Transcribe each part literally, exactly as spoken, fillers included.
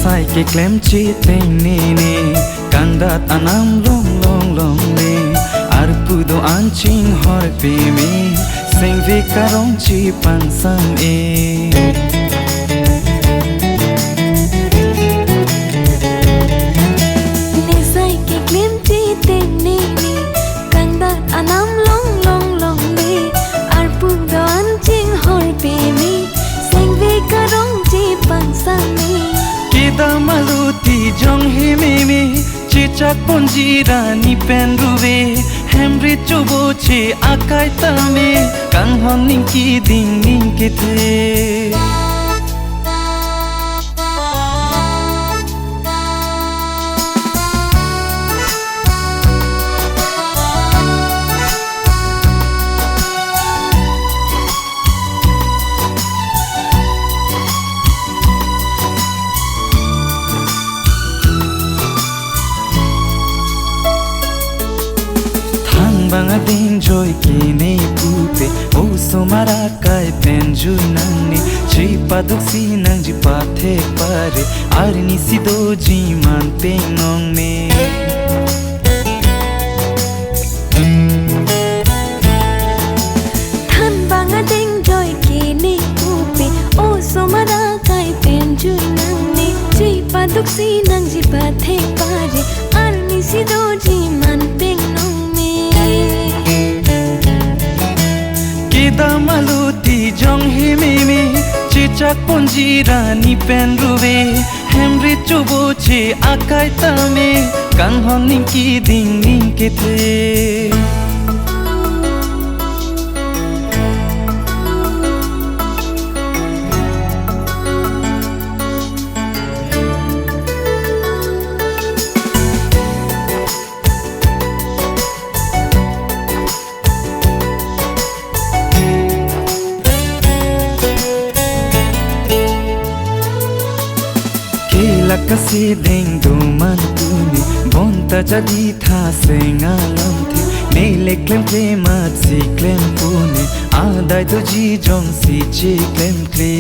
Ai keklem cheteng nene, kangdat anam long long longle, arpu do-an chinghor peme, sengve karong chepangsam e. Ne sai keklem cheteng nene, kangdat anam long long longle, arpu do-an chinghor peme, sengve karong chepangsam e. Kedam alote jong hememe, chechak ponji ra ne pen ruve, hem rit choboche akai tame, kanghon ning keding ning kethe. Thanbang adeng joike ne pupe, osomar akai pen jui nangne, chepaduksi nangji pathek pare, arnisi doji man peng nong me. Thanbang adeng joike ne pupe, osomar akai pen jui nangne, chepaduksi nangji pathek pare, arnisi doji man peng nong me. Kedam alote jong hememe, chechak ponji ra ne pen ruve, hem rit choboche akai tame, kanghon ning keding ning kethe. Kelak kasedeng do man pune, bonta jadi tha seng alamthe, ne le klemkle mat si klem pune, adai doji jongsi cheklem kle.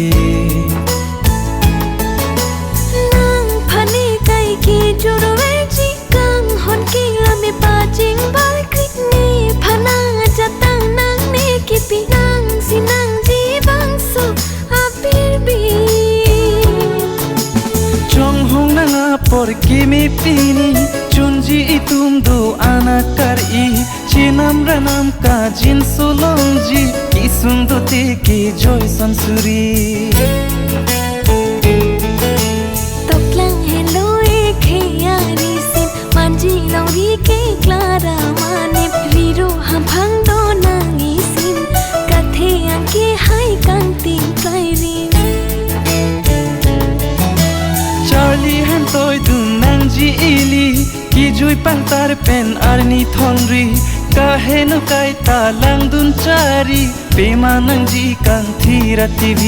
Nangphan ne kai kejor veji, kanghon kelame pachingbarkri, nephan nangchetang nangne kipi, nangsi nangji bangso abirbir. Chonghong nang apor keme pini, chunji itum do-an akar-i, chenam ranam kajinso longji, kesung dote kejoi son suri. Toklang helo ekhei arisin, manji longri ke Clara Manip, riro hamphang do nang isin, kathe angke hai kangting klairin. Charli hantoi dun nangji ili, kejui pangtar pen arni thongri, kaheno kaita langdun chari, pema nangji kangthir a-T V.